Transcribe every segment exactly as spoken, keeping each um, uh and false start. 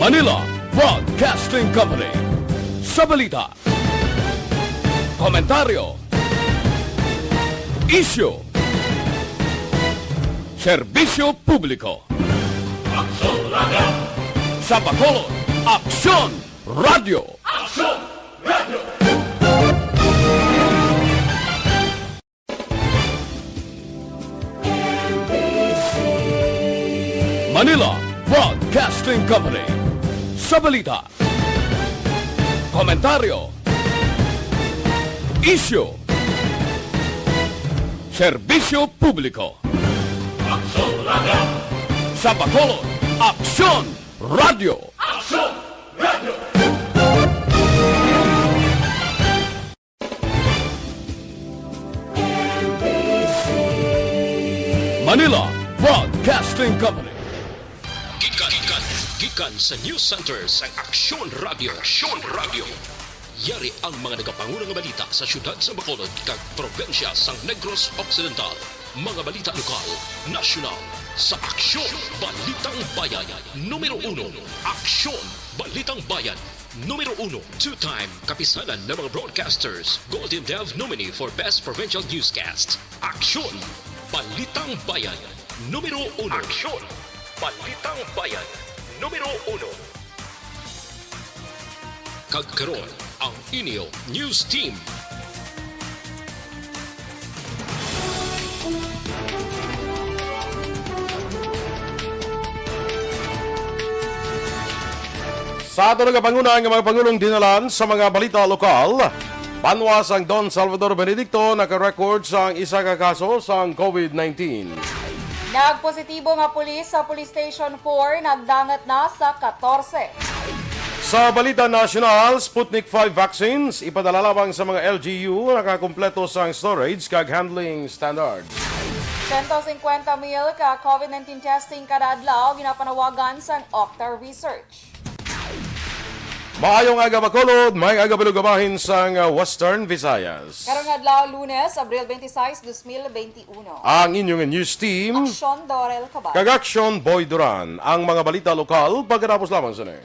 Manila Broadcasting Company. Sa balita, komentaryo, isyu, serbisyo publiko. Aksyon Radio. Sa Bacolod, Aksyon Radio. Aksyon Radio. Manila Broadcasting Company. Sa balita, komentaryo, isyu, serbisyo publiko. Aksyon Radio. Sa Bacolod, Aksyon Radio. Aksyon Radio. Manila Broadcasting Company. Gikan, gikan, gikan sa News Center sang Aksyon Radio. Aksyon Radio. Yari ang mga nagapanguna nga balita sa siyudad sa Bacolod kag probinsya sang Negros Occidental. Mga balita lokal, nasyonal, sa Aksyon, Balitang Bayan, numero uno. Aksyon, Balitang Bayan, numero uno. Two-time kapisanan ng mga broadcasters, Golden Dove nominee for Best Provincial Newscast. Aksyon, Balitang Bayan, numero uno. Aksyon, Balitang Bayan, numero uno. Kag karon, ang inyo news team. Sa aton nagapanguna nga mga pangulong dinalan sa mga balita lokal, banwa sang Don Salvador Benedicto naka-record sang isa ka kaso sang COVID nineteen. Nagpositibo nga pulis sa Police Station four, nagdangat na sa katorse. Sa balita nasyonal, Sputnik five vaccines ipadala lamang sa mga L G U nakakumpleto sang storage kag handling standards. Sento singkwenta mil ka COVID nineteen testing kada adlaw ginapanawagan sang Octa Research. Maayong aga, Bacolod. Maayong aga, Balugabahin sang, uh, Western Visayas. Karong adlaw, Lunes, Abril twenty-six, dos mil twenty-uno. Ang inyong news team, Aksyon Dorel Cabal. Kag Aksyon Boy Duran. Ang mga balita lokal, pagkatapos lamang sini.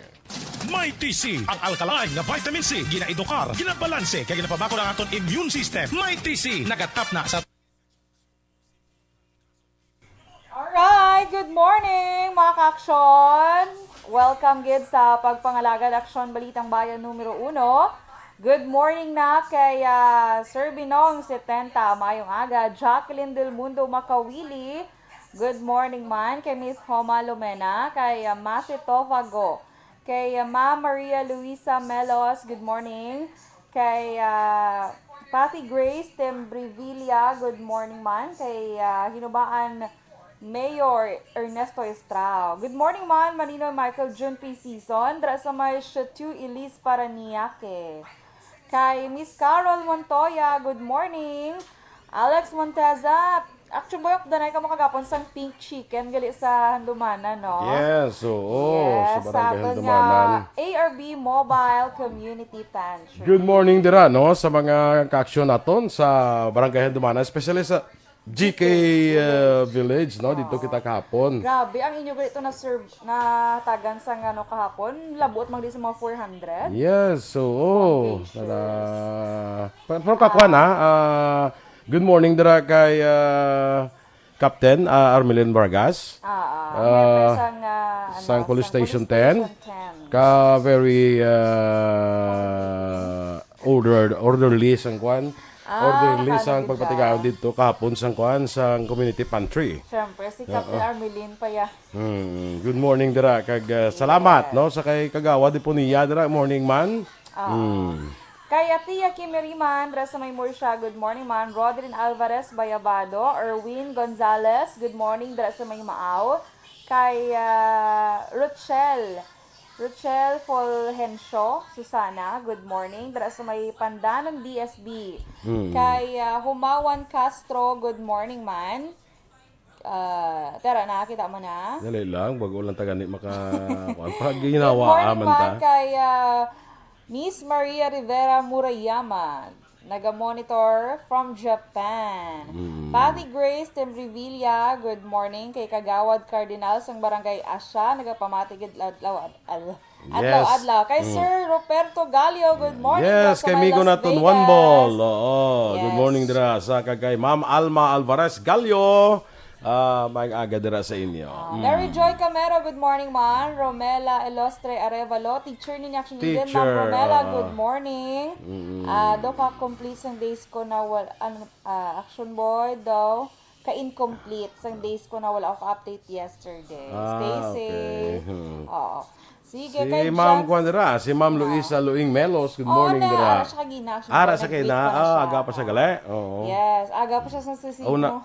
May T C, ang alkaline nga vitamin C, ginaedukar, ginabalanse, kag ginapabakod ang aton immune system. May T C, nagatap na sa Alright, good morning, mga ka-aksyon. Welcome gid sa pagpangalagad Aksyon Balitang Bayan numero uno. Good morning na kay, ah, Sir Binong setenta, mayong aga. Jacqueline Del Mundo Makawili, good morning man. Kay Miss Homa Lomena, kay, ah, Masi Tofago, kay, ah, Ma'am Maria Luisa Melos, good morning. Kay, ah, Patty Grace Tembrevilla, good morning man. Kay, ah, Hinubaan Mayor Ernesto Estrao, good morning man. Maninoy Michael June P. Season, dira sa may Chateau Elise, Parañaque. Kay Miss Carol Montoya, good morning. Alex Monteza, actually, Boy, danay kamo kagapon sang pink chicken gali sa Handumanan, no? Yes, oo, sa Yes, Barangay sa aton Handumanan. Nga A R B Mobile Community Pantry. Good morning dira, no, sa mga kaaksyon naton sa Barangay Handumanan, especially sa G K, uh, Village, no? Dito Oo. Kita kahapon. Grabe, ang inyo gali to na serve, natagan sa, ano, kahapon, labot man di sa mga four hundred. Yes, oo. Foundations. Nara-, pero, pero kakuha na, ah, good morning dira kay, ah, Captain, ah, Armelin Vargas. Ah, ah. Ah, Member sang, ah, ano, sang Police sang Station Police ten. Station ten. Ka very, ah, order, orderly sang kwan. Ah, Orderly sang nakaano gid pagpatigayon siya. Dito kahapon sang kwan, sang community pantry. Siyempre, si Captain Oo. Armelin pa ya. Hmm. Good morning dira kag, ah, salamat, Yes. no, sa kay Kagawa di po niya dira. Morning man. Ah. Hmm. Kay Atia Kimiriman, dira sa may Murcia, good morning man. Rodrin Alvarez Bayabado, Erwin Gonzalez, good morning, dira sa may Maaw. Kay, ah, Rochelle, Rochelle Fulgencio, Susana, good morning, dira sa may Pandanon D S B. Hmm. Kay, ah, Humawan Castro, good morning man. Ah, tara, nakakita mo na? Dali lang, bago lang ta gani maka-, kuwan, pag Good ginawa, morning aman man ta. Kay, ah, Miss Maria Rivera Murayama, naga-monitor from Japan. Mm. Patty Grace Tembrevilla, good morning. Kay Kagawad Cardinal sang Barangay Asya, nagapamati gid adlaw, ad-, al-, Adlaw, Yes. adlaw. Kay Mm. Sir Roberto Gallo, good morning Yes, daw sa kay may Migo Las naton, Vegas. One Ball. Oo, good Yes. morning dira sa kag kay Ma'am Alma Alvarez Gallo. Ah, may aga dira sa inyo. Ah, Mm. Larry Joy Camero, good morning, man. Romela Elostre Arevalo, teacher ni Action Eden, Ma'am Teacher, Romela, ah. good morning. Mm. Ah, do ka complete sang days ko na wal-, ano, ah, Action Boy daw. Ka-incomplete sang days ko na wala ako update yesterday. Ah, Stay okay. safe. Hmm. Oo. Sige, Si kay Ma'am Jan- Kwan dira, si Ma'am Ah. Luisa Luing Melos. Good Oo, morning na, dira. ara siya kagina, siya Ara pa siya kay nag-greet na, pa na ah, siya. aga pa siya gali. Oo. Yes, aga pa siya sa susi Oh, na- mo.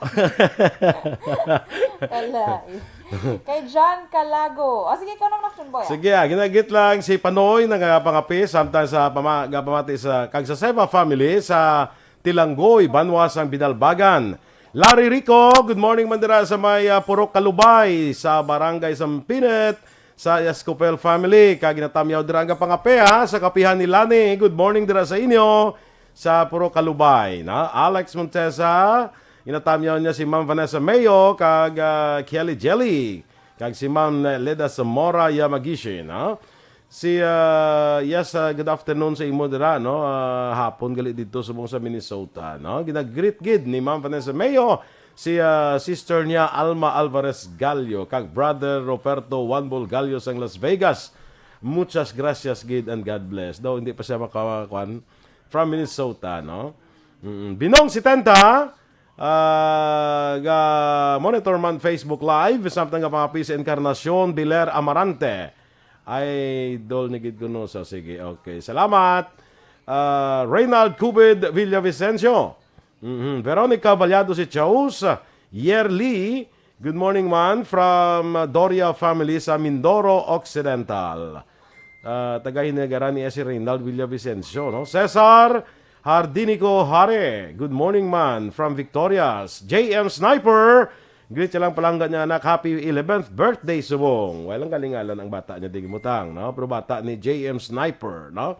Wala. Kay John Calago. O, sige, ikaw naman, Action Boy, ah. Sige, ah, ginagit lang si Panoy nagapangapi, samtang sa pama-, gapamati sa kag sa Seva family sa Tilanggoy, banwa sang Binalbagan. Larry Rico, good morning man dira sa may, ah, Purok Kalubay, sa Barangay Sampinit, sa Escopel family. Kag ginatamyaw dira ang kapangape, ha, sa kapihan ni Lani. Good morning dira sa inyo, sa Purok Kalubay, na. Alex Montesa, ginatamyaw niya si Ma'am Vanessa Mayo, kag, ah, Kelly Jelly, kag si Ma'am Leda Zamora Yamagishi, na. Si, ah, yes, ah, good afternoon sa imo dira, no? Ah, hapon gali didto subong sa Minnesota, no? Ginagreet gid ni Ma'am Vanessa Mayo si, ah, sister niya Alma Alvarez Gallo kag brother Roberto Wanbol Gallo sang Las Vegas. Muchas gracias gid and God bless. Daw hindi pa siya makakuan from Minnesota, no? Mm, Binong setenta, ah, ga monitor man Facebook Live, samtang nga mga pis Encarnacion Biler Amarante. Idol ni gid kuno sa, sige, okay. Salamat. Ah, Reynald Cubid Villavicencio. Mhm. Veronica Vallado si Chaus. Yerli, good morning man from Doria family sa Mindoro Occidental. Ah, taga Hinigaran ni si Reynald Villavicencio, no? Cesar Hardinico Hare, good morning man from Victorias. J M Sniper, greet siya lang palangga niya anak, happy eleventh birthday subong. Walang kalingalan ang bata niya, di gimutang, no? Pero bata ni J M Sniper, no?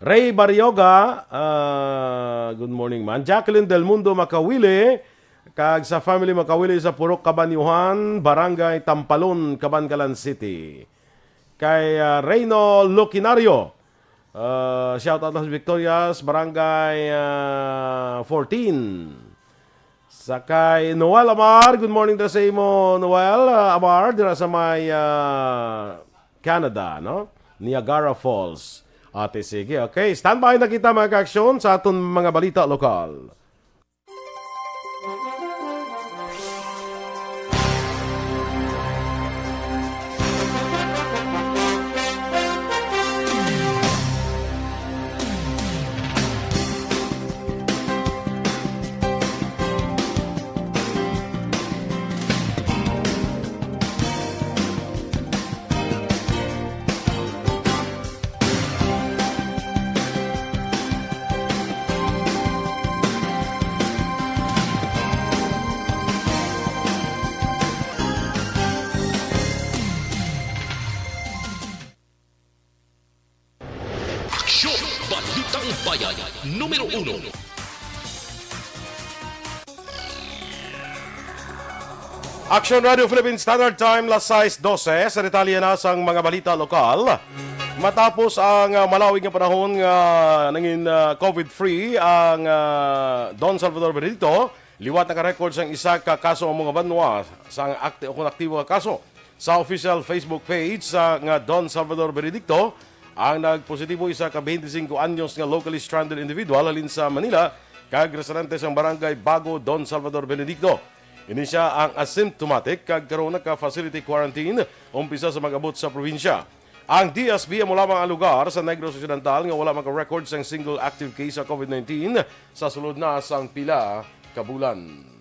Ray Barrioga, ah, good morning man. Jacqueline Del Mundo Makawili, kag sa family Makawili sa Purok Kabanyuhan, Barangay Tampalon, Kabankalan City. Kay, ah, Reyno Locinario, ah, shout out sa Victorias, Barangay, ah, fourteen. Sa kay Noel Amar, good morning dira sa imo, Noel, ah, Amar, dira sa may, ah, Canada, no? Niagara Falls. Ate, sige, okay. Standby na kita, mga ka-aksyon, sa aton mga balita lokal. Aksyon! Balitang Bayan, numero uno. Action Radio Philippine Standard Time, las sais dose. Sa detalye na sang mga balita lokal. Matapos ang, ah, malawig nga panahon nga nangin, ah, COVID-free ang, ah, Don Salvador Benedicto, liwat naka-record sang isa ka kaso ang mga banwa sang akti-, o kung aktibo nga kaso. Sa official Facebook page sa nga Don Salvador Benedicto, ang nagpositibo isa ka twenty-five anyos nga locally stranded individual halin sa Manila kag residente sang barangay Bago Don Salvador Benedicto. Ini sia ang asymptomatic kag karon naka-facility quarantine umpisa sa mag-abot sa probinsya. Ang D S B amo lamang ang lugar sa Negros Occidental nga wala maka-record sang single active case sa COVID nineteen sa sulod na sang pila ka bulan.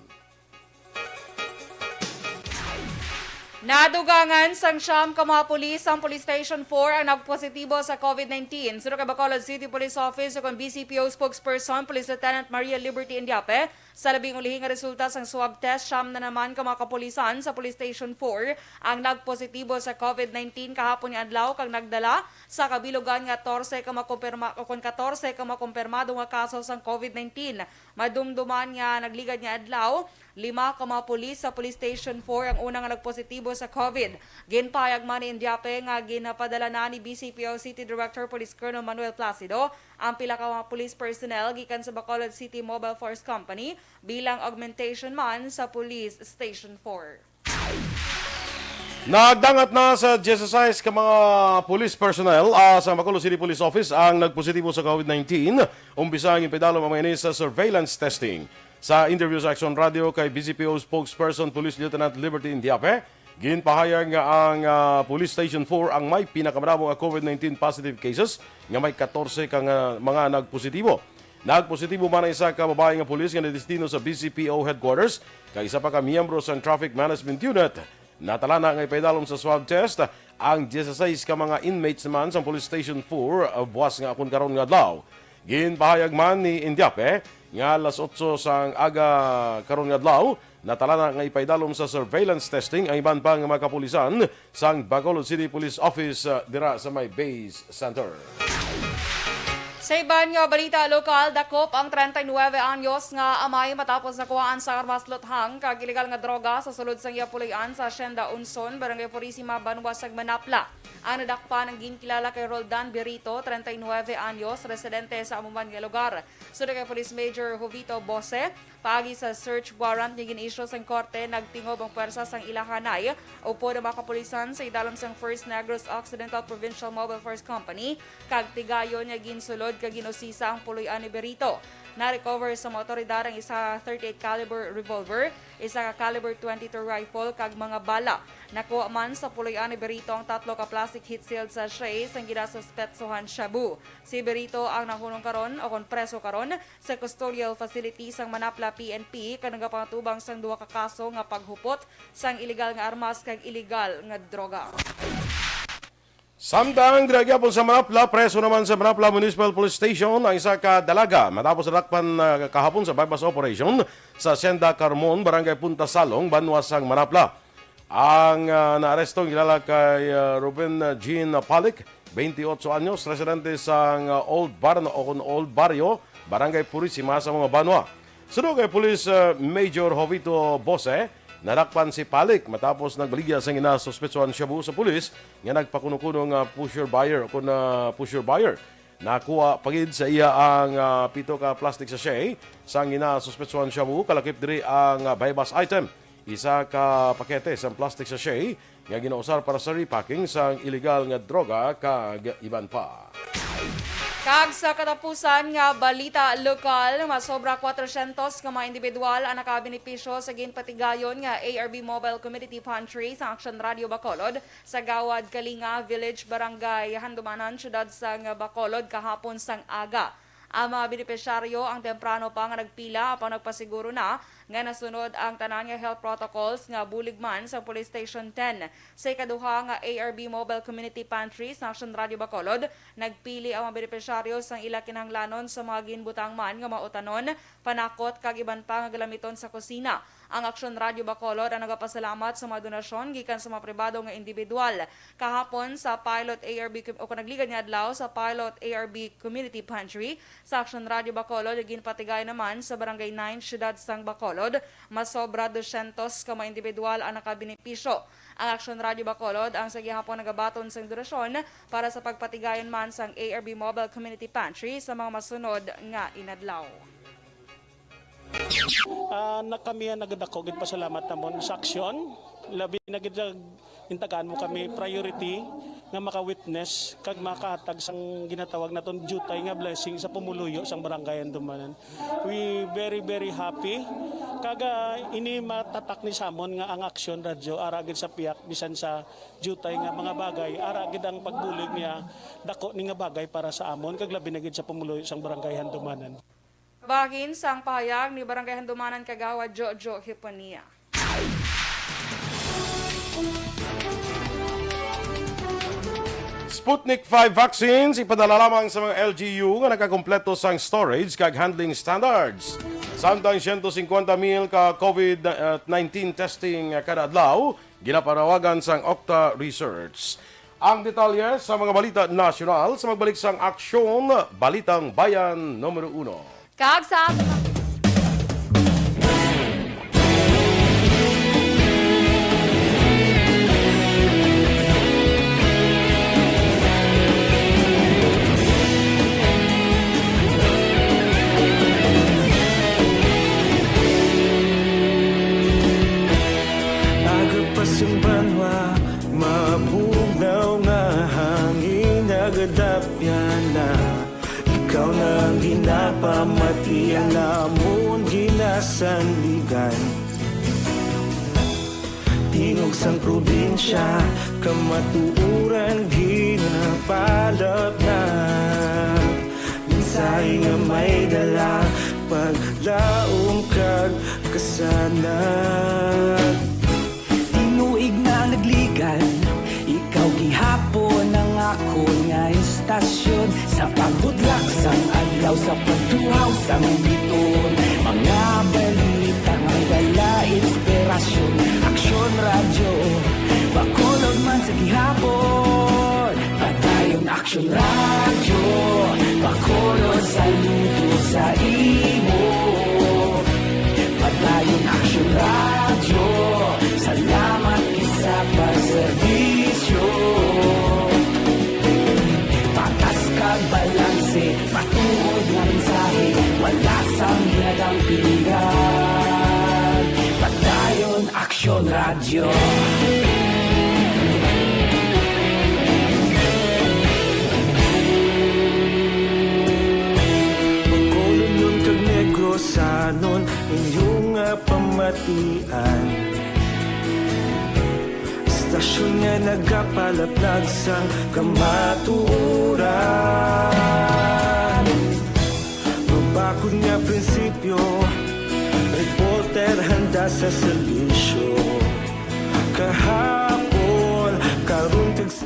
Nadugangan sang siyam ka mga pulis sang Police Station four ang nagpositibo sa COVID nineteen. Suno kay Bacolod City Police Office ukon B C P O spokesperson, Police Lieutenant Maria Liberty Indiape, sa labing ulihi nga resulta sang swab test, siyam na naman ka mga kapulisan sa Police Station four ang nagpositibo sa COVID nineteen kahapon nga adlaw kag nagdala sa kabilugan nga katorse ka makumpirma-, ukon katorse ka makumpirmado nga kaso sang COVID nineteen. Madumduman nga nagligad nga adlaw, lima ka mga pulis sa Police Station four ang una nga nagpositibo sa COVID. Ginpahayag man ni Indiape nga ginapadala na ni B C P O City Director Police Colonel Manuel Placido ang pila ka mga police personnel gikan sa Bacolod City Mobile Force Company bilang augmentation man sa Police Station four. Nagdangat na sa dieciséis ka mga police personnel, ah, sa Bacolod City Police Office ang nagpositibo sa COVID nineteen. Umpisa ang ipaidalom ang mga ini sa surveillance testing. Sa interview sa Action Radio kay B C P O spokesperson Police Lieutenant Liberty Indiape, ginpahayag nga ang, ah, Police Station four ang may pinakamadamo nga COVID nineteen positive cases nga may katorse ka nga mga nagpositibo. Nagpositibo man ang isa ka babae nga pulis nga nadestino sa B C P O headquarters kag isa pa ka miyembro sang Traffic Management Unit. Natalana nga ipaidalom sa swab test ang dieciséis ka mga inmates man sang Police Station four, uh, buwas nga akon karon nga adlaw. Ginpahayag man ni Indiape nga alas otso sang aga karon nga adlaw, natalana nga ipaidalom sa surveillance testing ang iban pa nga mga kapulisan sang Bacolod City Police Office, uh, dira sa may base center. Sa iban nga balita lokal, dakop ang treinta y nuebe anyos nga amay matapos nakuhaan sa armas luthang kag ilegal nga droga sa sulod sang iya puloy-an sa Hacienda Unson, Barangay Purisima, banwa sang Manapla. Ang nadakpan ang ginkilala kay Roldan Berito, treinta y nuebe anyos, residente sa amo man nga lugar. Suno kay Police Major Jovito Bose, paagi sa search warrant nga gin-issue sang korte, nagtingob ang pwersa sang ilahanay upod ang mga kapulisan sa idalom sang First Negros Occidental Provincial Mobile Force Company kag tigayon nga ginsulod kag gin-usisa ang puloy-an ni Berito. Na-recover sa mga awtoridad ang isa ka thirty-eight caliber revolver, isa ka caliber twenty-two rifle kag mga bala. Nakuha man sa puloy-an ni Berito ang tatlo ka plastic heat-sealed sachet sang ginasuspetsohan shabu. Si Berito ang nahunong karon o kon preso karon sa custodial facility sang Manapla P N P kag nagapangatubang sang duha ka kaso nga paghupot sang iligal nga armas kag iligal nga droga. Samtang dira gyapon sa Manapla, preso naman sa Manapla Municipal Police Station ang isa ka dalaga matapos nadakpan, ah, kahapon sa buy-bust operation sa Hacienda Carmon, Barangay Punta Salong, banwa sang Manapla. Ang, ah, naaresto ang kilala kay, ah, Ruben, ah, Jean Palik, twenty-eight anyos, residente sang, ah, Old Barno o kon Old Barrio, Barangay Purisima sa mga banwa. Suno kay Police, ah, Major Jovito Bose, nadakpan si Palik matapos nagbaligya sang ginasuspetsohan shabu sa pulis nga nagpakuno-kuno nga pusher buyer o kon, ah, pusher buyer. Nakuha pa gid sa iya ang, ah, pito ka plastic sachet sang ginasuspetsohan shabu, kalakip diri ang, ah, buy-bust item, isa ka pakete sang plastic sachet nga ginausar para sa repacking sang iligal nga droga kag iban pa. Kag sa katapusan nga balita lokal, masobra kwatrocientos ka mga individual ang nakabenepisyo sa ginpatigayon nga A R B Mobile Community Pantry sa Action Radio Bacolod sa Gawad Kalinga Village, Barangay Handumanan, Siyudad sang Bacolod kahapon sang aga. Ang mga benepisyaryo ang temprano pa nga nagpila apang nagpasiguro na nga nasunod ang tanan nga health protocols nga bulig man sa Police Station ten. Sa ikaduha nga A R B Mobile Community Pantry sa Action Radio Bacolod, nagpili ang mga benepisyaryo sang ila kinahanglanon sa mga ginbutang man nga mga utanon, panakot kag iban pa nga galamiton sa kusina. Ang Aksyon Radyo Bacolod ang nagapasalamat sa mga donasyon gikan sa mga pribado nga individual. Kahapon sa Pilot A R B com-, o kon nagligad nga adlaw sa Pilot A R B Community Pantry sa Aksyon Radyo Bacolod, ginpatigay naman sa Barangay nine, Siyudad sang Bacolod, masobra dosyentos ka mga individual ang nakabenepisyo. Ang Aksyon Radyo Bacolod ang sa gihapon nagabaton sang donasyon para sa pagpatigayon man sang A R B Mobile Community Pantry sa mga masunod nga inadlaw. Ah, na kami ang nagadako gid pasalamat namon sa aksyon. Labi na gid sa gintagaan mo kami priority nga maka-witness kag makahatag sang ginatawag naton diutay nga blessing sa pumuluyo sang Barangay Handumanan. We very, very happy. Kag, ah, ini matatak ni samon nga ang Aksyon Radyo ara gid sa piyak bisan sa diutay nga mga bagay, ara gid ang pagbulig niya, dako ni nga bagay para sa amon kag labi na gid sa pumuluyo sang Barangay Handumanan. Bahin sang pahayag ni Barangay Handumanan Kagawad Jojo Hiponia. Sputnik five vaccines ipadala lamang sa mga L G U nga nakakompleto sang storage kag handling standards. Samtang siyento singkwenta mil ka COVID nineteen testing kada adlaw, ginapanawagan sang Octa Research. Ang detalye sa mga balita nasyonal sa magbalik sang Aksyon, Balitang Bayan numero uno. Kag sa aton Sandigan. Tingog sang probinsya, kamatuoran ginapalapnag. Mensahe nga may dala, paglaom kag kasanag. Tinuig na ang Nagligan, ikaw gihapon ang akon nga istasyon. Sa pagbudlak sang adlaw, sa pagtuhaw sang biton, mga balita nga dala inspirasyon. Aksyon Radyo, Bacolod man sa gihapon. Padayon Aksyon Radyo, Bacolod, saludo sa imo. Padayon Aksyon Radyo, salamat gid sa pagserbisyo. Patas kag balanse, matuod nga mensahe, wala sang ginadampingan. Padayon Aksyon Radyo. Bacolodnon kag Negrosanon, inyo nga pamatian. Istasyon nga nagapalaplag sang kamatuoran. Mabakod nga prinsipyo, reporter handa sa serbisyo. Kahapon, karon, kag sa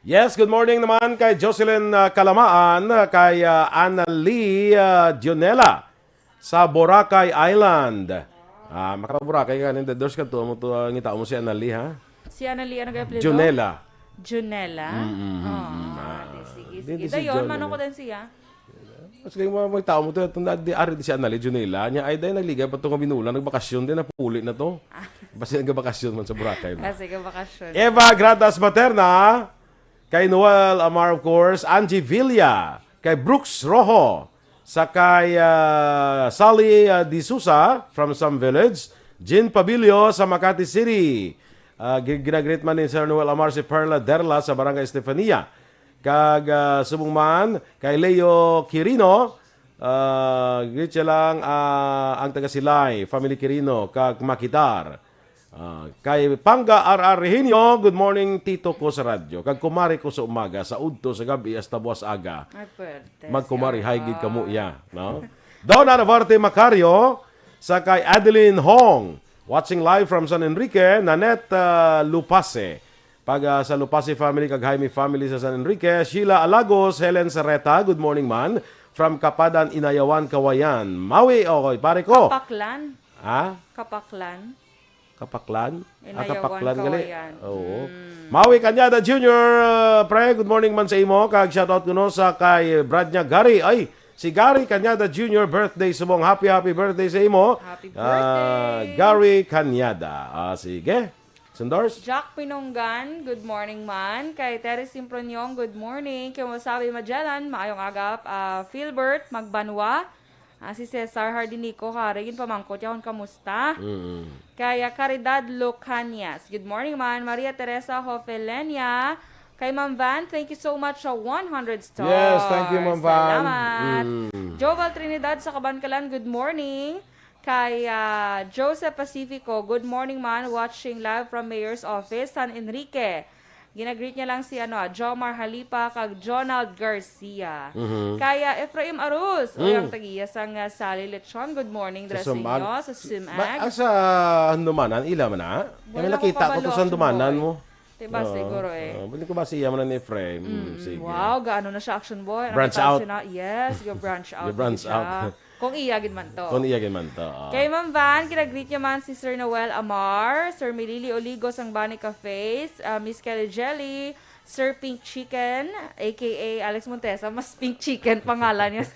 Yes, good morning naman kay Jocelyn, ah, Kalamaan, ah, kay, ah, Annalie, ah, Dionela sa Boracay Island. Ah, maka-Boracay ka, nindadors ka to, mo to, ah, ngita mo si Annalie, ha? Si Annalie, ano kaya apelyido? Junela. Junela? Mm, mm, mm, Ah, mm, ah. di, sige, Di, sige. di si Dayon, John, manong ano? ko din siya. Mas kayo mga, mga tao mo to, itong na, di, ari di si Annalie Junela. Niya, ay, dahil nagligay pa to nga binulan, nagbakasyon din, napuli na to. Ah. Basta nagbakasyon man sa Boracay na. Ah, sige, bakasyon. Eva Gradas Materna, kay Noel Amar, of course, Angie Villa, kay Brooks Rojo, sa kay, ah, Sally, ah, D'Souza from Sam Village, Jean Pabilio sa Makati City. Ah, gi-, ginagreet man ni Sir Noel Amar si Perla Derla sa Barangay Estefania. Kag, ah, subong man kay Leo Quirino, ah, greet siya lang, ah, ang taga Silay, family Quirino, kag Makitar. Ah, kay Panga R R Regenio, good morning, tito ko sa radyo. Kag kumari ko sa umaga, sa udto, sa gabi, hasta buwas aga. Ay, pwerte. Magkumari, Siya. Hay gid kamo iya, no? Donna Navarte Macario, sa kay Adeline Hong, watching live from San Enrique, Nanette, ah, Lupase. Pag, ah, sa Lupase family kag Jaime family sa San Enrique, Sheila Alagos, Helen Serreta, good morning man. From Kapadan, Inayawan, Kawayan. Mawi, okay, pare ko. Kapaklan. Ha? Kapaklan. Kapaklan? Ah, Inayawan, Kapaklan gali. Kawayan. Oo. Mm. Mawi Cañada Junior, uh, pre, good morning man sa imo. Kag shoutout kuno sa kay Brad niya, Gary. Ay, si Gary Cañada Junior, birthday subong. Happy, happy birthday sa imo. Happy Ah, birthday. Gary Cañada. Ah, sige. Sundors? Jack Pinonggan, good morning man. Kay Terry Simpronion, good morning. Kay Wasabi Magellan, maayong aga. Ah, Philbert Magbanwa, Ah, si Cesar Hardinico, kari, ginpamangkot niya kung kamusta. Mm. Kay, ah, Caridad Locanias. Good morning, man. Maria Teresa Hofelenia. Kay Ma'am Van, thank you so much sa one hundred stars. Yes, thank you, Ma'am Van. Salamat. Mm. Joval Trinidad sa Kabankalan, good morning. Kay, ah, Joseph Pacifico, good morning, man. Watching live from Mayor's Office, San Enrique. Ginagreet niya lang si, ano, ah, Jomar Halipa kag Jonald Garcia. Mhm. Kaya Efraim Arus, o Mm. yung tag-iya sang, ah, Sally Lechon. Good morning, Sa dira sa Sumbag. inyo, sa Sumag. Ba, ah, sa Handumanan, ila man na? Wala Kami ko nakita ko kabalo, to sa Handumanan boy. mo. Diba, Oo. siguro eh. Oo, bali ko ba siya man ni Efraim? Mm, Mm, sige. wow, gaano na siya, Action Boy? Ang Branch tawag out. sina-, yes, go branch out Go branch siya. out. Kung iya gid man to. Kung iya gid man to, ah. Kay Ma'am Van, ginagreet niya man si Sir Noel Amar, Sir Milili Oligo sang Bani Cafes, ah, Miss Kelly Jelly, Sir Pink Chicken, A K A Alex Montesa, mas Pink Chicken pangalan niya.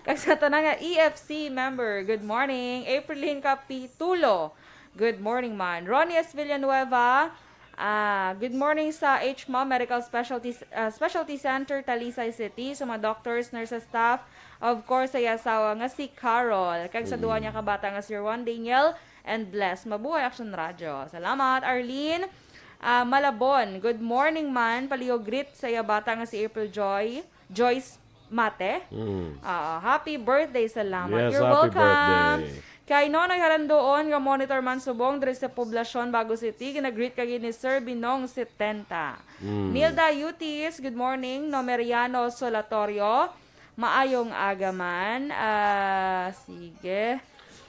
Kag sa tanan nga E F C member, good morning. Aprilin Capitulo, good morning man. Ronnie S. Villanueva, Ah, good morning sa H M O Medical Specialty, ah, Specialty Center, Talisay City, sa mga doctors, nurses, staff, of course, sa iya asawa nga si Carol, kag sa duha Mm. niya ka bata nga si Juan Daniel and Bless. Mabuhay, Action Radio. Salamat, Arlene. Ah, Malabon, good morning man. Palihog greet sa iya bata nga si April Joy, Joyce Mate. Mm. Ah, happy birthday, salamat. Yes, You're happy welcome. Birthday. Kay Nonoy Harandoon nga monitor man subong diri sa Poblacion, Bago City, ginagreet ka gid ni Sir Binong setenta. Mm. Nilda Utis, good morning. Nomeriano Solatorio, maayong aga man. Ah, sige.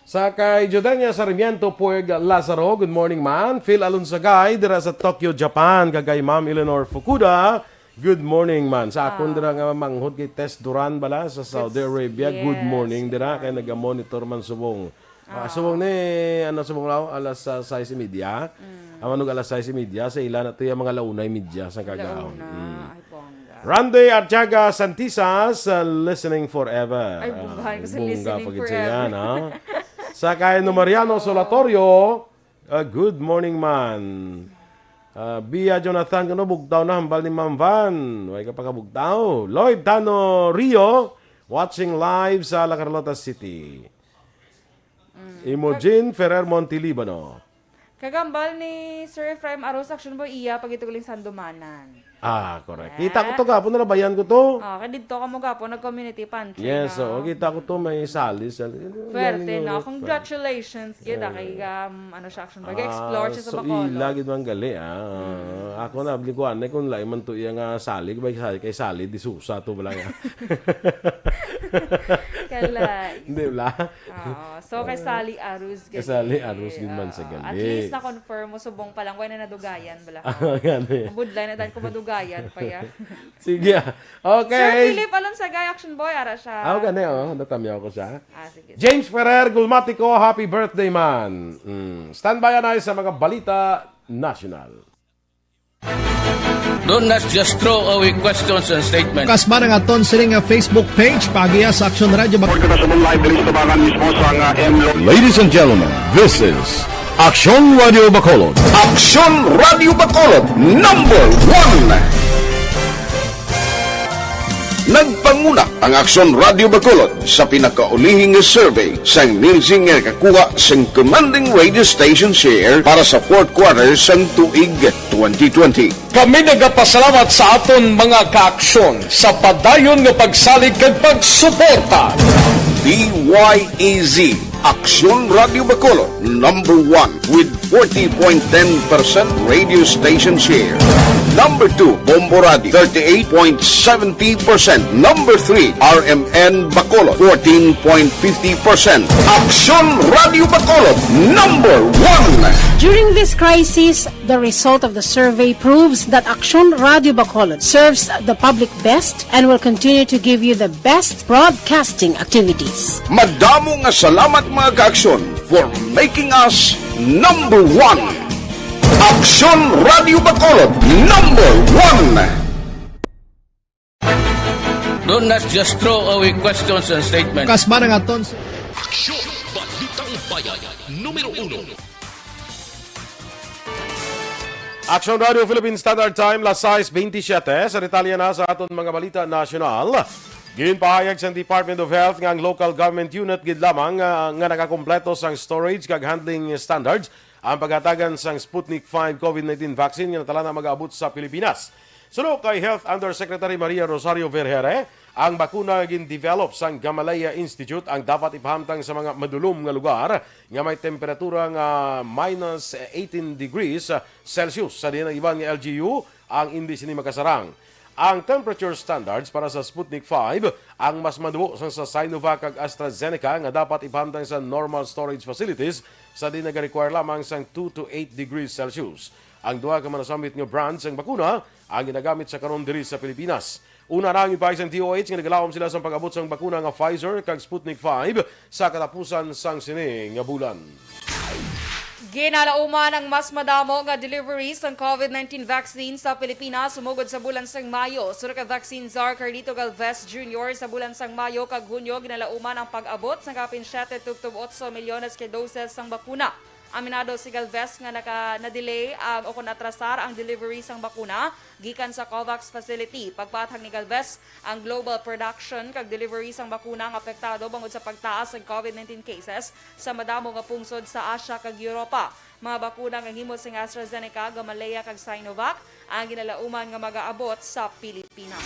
Sa kay Jodania Sarmiento Puig Lazaro, good morning, man. Phil Alonsagay, dira sa Tokyo, Japan. Kag kay Ma'am Eleanor Fukuda, good morning, man. Sa akon Ah. dira nga manghod kay Tess Duran bala sa Saudi That's, Arabia, good yes, morning dira. Kay Duran. Naga-monitor man subong. Ah, Ah. subong ni, ano, subong raw, alas, ah, sais y media. Mm. Ang manog alas sais y media, sa ila na to yung mga launa y media sa kagaon. Launa. Mm. Ay, bongga. Randy Artiaga Santisas, uh, listening forever. Ay, bongga, Ah, kasi bongga listening pa gid siya forever. Yan, ha? Sa kay no Mariano Solatorio, uh, good morning, man. Uh, Bia Jonathan, kano bugtaw na hambal ni Ma'am Van? Way ka pagkabugtaw. Lloyd Tano Rio, watching live sa La Carlota City. Mm. Imogen Ferrer Montilibano. Kagambal ni Sir Ephraim Arus, action boy, iya pag ito galing Sandumanan. Ah, correct. Eh? Kita ko to gapon, nalabayan ko to. Ah, kay didto ka mo gapon, nag-community pantry Yes, na. Oo, kita ko to, may sali, sali. Swerte, Galing no? Yun. Congratulations, kita Eh. kay, um, ano siya, action boy. Ah, Explore siya sa so Bacolod. Ila gid man gali, ah. Mm. Ako na, bali ko, anay, kung lain man to iya nga sali, kay sali, kay sali, di susa to, bala nga. Kala. Hindi, bala. Oo. So, kay Sally Arus gani. Kay Sally Arus gid man sa Ah, gali. At least na-confirm mo, subong pa lang, wala na nadugayan, bala. Ah, gani. Mabudlay na dahil kung madugayan pa yan. Sige, ah. Okay. Sir Philip Alonsagay, action boy, ara siya. Ah, gani, oh. Natamyaw ko siya. Ah, sige. James Ferrer Gulmatico, happy birthday, man. Mm. Standby anay sa mga balita national. Don't not just throw away questions and statements. Kasma nga aton sini nga Facebook page, paagiha sa Aksyon Radio Bacolod. Report na sa live diri sa tubangan mismo sa nga M Lo- Ladies and gentlemen, this is Aksyon Radio Bacolod. Aksyon Radio Bacolod, number one. Nagpanguna ang Aksyon Radio Bacolod sa pinakaulihi nga survey sang Nielsen nga nakakuha sang commanding radio station share para sa fourth quarter sang tuig twenty twenty. Kami nagapasalamat sa aton mga kaaksyon sa padayon nga pagsalig kag pagsuporta. D Y E Z, Aksyon Radio Bacolod, number one with forty point ten percent radio station share. Number two, Bombo Radio, thirty-eight point seventy percent. Number three, R M N Bacolod, fourteen point fifty percent. Aksyon Radio Bacolod, number one. During this crisis, the result of the survey proves that Aksyon Radio Bacolod serves the public best and will continue to give you the best broadcasting activities. Madamo nga salamat, mga kaaksyon, for making us number one. Aksyon Radio Bacolod, number one. Don't not just throw away questions and statements. Kasma nga aton. Aksyon, Balitang Bayan, numero uno. Aksyon Radio Philippine Standard Time, las sais bentisiete. Sa detalye na sa aton mga balita nasyonal, ginpahayag sang Department of Health nga ang local government unit gid lamang, ah, nga nakakompleto sang storage kag handling standards ang paghatagan sang Sputnik five COVID nineteen vaccine nga natala na mag-abot sa Pilipinas. Suno kay Health Undersecretary Maria Rosario Vergeire, ang bakuna nga gin-develop sang Gamaleya Institute ang dapat ipahamtang sa mga madulom nga lugar nga may temperatura nga minus eighteen degrees Celsius. Sa diin ang iban nga L G U, ang indi sini makasarang. Ang temperature standards para sa Sputnik five ang mas maduo sang sa Sinovac kag AstraZeneca nga dapat ipahamtang sa normal storage facilities, sa diin nagarequire lamang sang two to eight degrees Celsius. Ang duha ka manasambit nga brands sang bakuna ang ginagamit sa karon diri sa Pilipinas. Una na ang ipahayag sang D O H nga nagalawom sila sang pag-abot sang bakuna nga Pfizer kag Sputnik five sa katapusan sang sini nga bulan. Ginalauman ang mas madamo nga delivery sang COVID nineteen vaccine sa Pilipinas sumugod sa bulan sang Mayo. Suno kay Vaccine Czar Carlito Galvez Junior, sa bulan sang Mayo kag Hunyo, ginalauman ang pag-abot sang kapin siete tubtob otso milyones ka doses sang bakuna. Aminado si Galvez nga naka, na-delay ang, o kon atrasar ang delivery sang bakuna gikan sa COVAX facility. Pagpaathag ni Galvez, ang global production kag delivery sang bakuna nga apektado bangod sa pagtaas sang COVID nineteen cases sa madamo nga pungsod sa Asia kag Europa. Mga bakuna nga himo sang AstraZeneca, Gamaleya kag Sinovac ang ginalauman nga magaabot sa Pilipinas.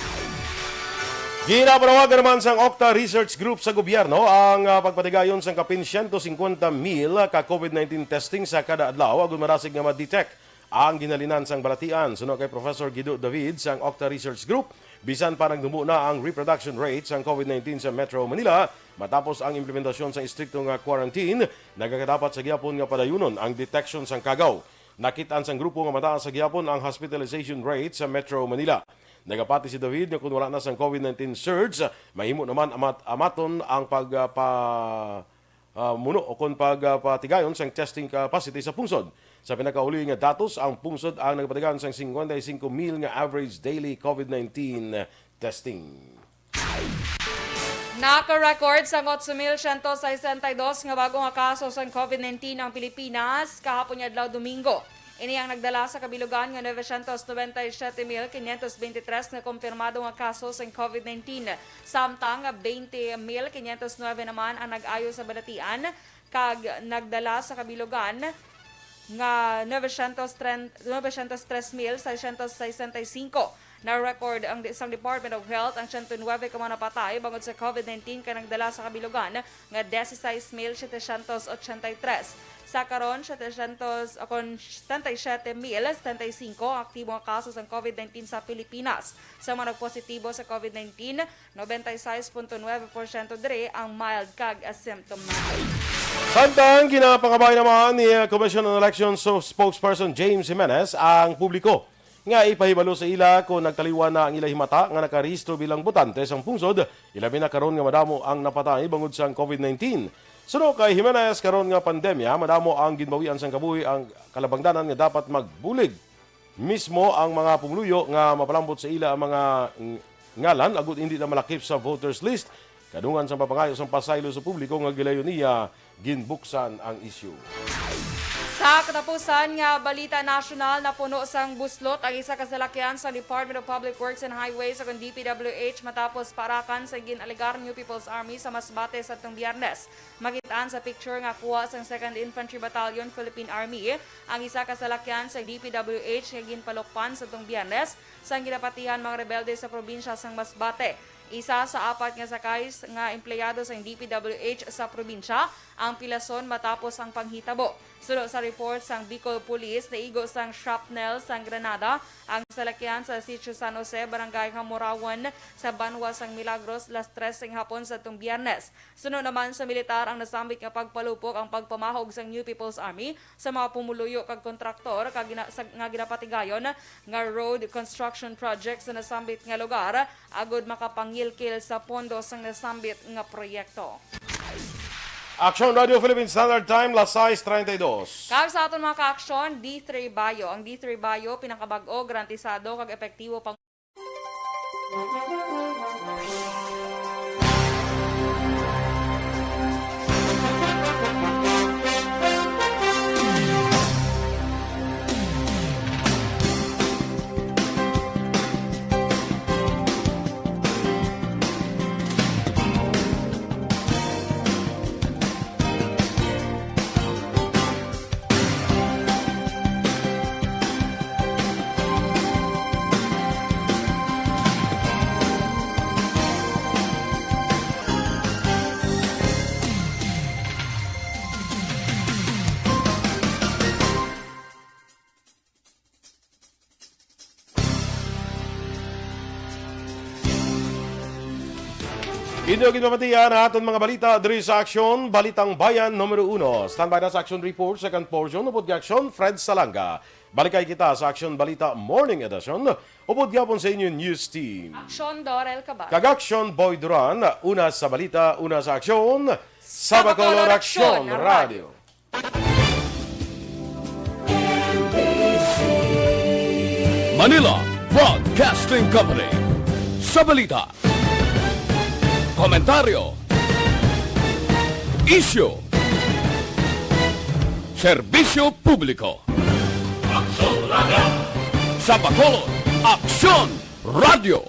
Ginapanawagan naman sang Octa Research Group sa gobyerno ang, ah, pagpatigayon sang kapin siyento singkwenta mil ka COVID nineteen testing sa kada adlaw, agud madasig nga ma-detect ang ginhalinan sang balatian. Suno kay Professor Guido David sang Octa Research Group, bisan pa nagdumbo na ang reproduction rate sang COVID nineteen sa Metro Manila matapos ang implementasyon sang estrikto nga quarantine, nagakadapat sa gihapon nga padayunon ang detection sang kagaw. Nakit-an sang grupo nga mataas sa gihapon ang hospitalization rate sa Metro Manila. Nagapati si David nga kon wala na sang COVID nineteen surge, mahimo naman amat-, amaton ang pag, ah, pa, ah, muno o kon pag, ah, patigayon sang testing capacity sa pungsod. Sa pinakauli nga datos, ang pungsod ang nagapatigayon sang singkwenta y singko mil nga average daily COVID nineteen testing. Naka-record sang otso mil siyento sesenta y dos nga bago nga kaso sang COVID nineteen ang Pilipinas kahapon nga adlaw Domingo. Ini ang nagdala sa kabilugan nga novecientos noventa y siete mil quinientos veintitrés nga kumpirmado nga kaso sang COVID nineteen, samtang twenty mil quinientos nuebe naman ang nag-ayo sa balatian, kag nagdala sa kabilugan nga novecientos treinta, novecientos tres mil seiscientos sesenta y cinco. Na-record ang di-, sang Department of Health ang siyento nuebe ka mga napatay bangod sa COVID nineteen, kag nagdala sa kabilugan nga dieciséis mil setecientos ochenta y tres. Sa karon, setecientos, o kon setenta y siete mil setenta y cinco ang aktibo nga kaso sang COVID nineteen sa Pilipinas. Sa mga nagpositibo sa COVID nineteen, noventa y seis punto nuebe porsyento diri ang mild kag asymptomatic. Samtang ginapangabay naman ni, uh, Commission on Elections spokesperson James Jimenez ang publiko nga ipahibalo sa ila kon nagtaliwan na ang ila himata nga nakarehistro bilang botante sang pungsod, ilabi na karon nga madamo ang napatay bangod sang COVID nineteen. Suno kay Jimenez, karon nga pandemya, madamo ang ginbawian sang kabuhi ang kalabangdanan nga dapat magbulig mismo ang mga pumuluyo nga mapalambot sa ila ang mga ng-, ngalan agud indi na malakip sa voters list. Kadungan sang pagpangayo sang pasaylo sa publiko nga gilayon niya, ginbuksan ang isyu. Sa katapusan nga balita nasyonal, napuno sang buslot ang isa ka salakyan sa Department of Public Works and Highways o kon D P W H matapos paarakan sa gin-alegar New People's Army sa Masbate sa atong Biyernes. Makit-an sa picture nga kuha sang Second Infantry Battalion, Philippine Army, ang isa ka salakyan sa D P W H nga ginpalukpan sa atong Biyernes sang ginapatihan mga rebelde sa probinsya sang Masbate. Isa sa apat nga sakay s-, nga empleyado sang D P W H sa probinsya ang pilason matapos ang panghitabo. Suno sa report sang Bicol Police, naigo sang shrapnel sang granada ang salakyan sa Sitio San Jose, Barangay Hamorawan, sa banwa sang Milagros, las tres sang hapon sa atong Biyernes. Suno naman sa militar ang nasambit nga pagpalupok ang pagpamahog sang New People's Army sa mga pumuluyo kag kontraktor kag gina-, sa, nga ginapatigayon nga road construction project sa nasambit nga lugar agud makapangilkil sa pondo sang nasambit nga proyekto. Aksyon Radio Philippine Standard Time, las sais treinta y dos. Kag sa aton mga ka-aksyon, D three Bio. Ang D three Bio, pinakabag-o, garantisado, kag epektibo pang Inyo ginpamatian ang aton mga balita diri sa Aksyon, Balitang Bayan numero uno. Standby na sa Aksyon Report, second portion, upod kay Aksyon Fred Salanga. Balikay kita sa Aksyon Balita Morning Edition, upod gihapon sa inyo news team. Aksyon Dorel Cabal. Kag Aksyon Boy Duran, una sa balita, una sa aksyon, sa Bacolod Aksyon Radio. Manila Broadcasting Company. Sa balita, komentaryo, isyu, serbisyo publiko. Aksyon Radio. Sa Bacolod, Aksyon Radio.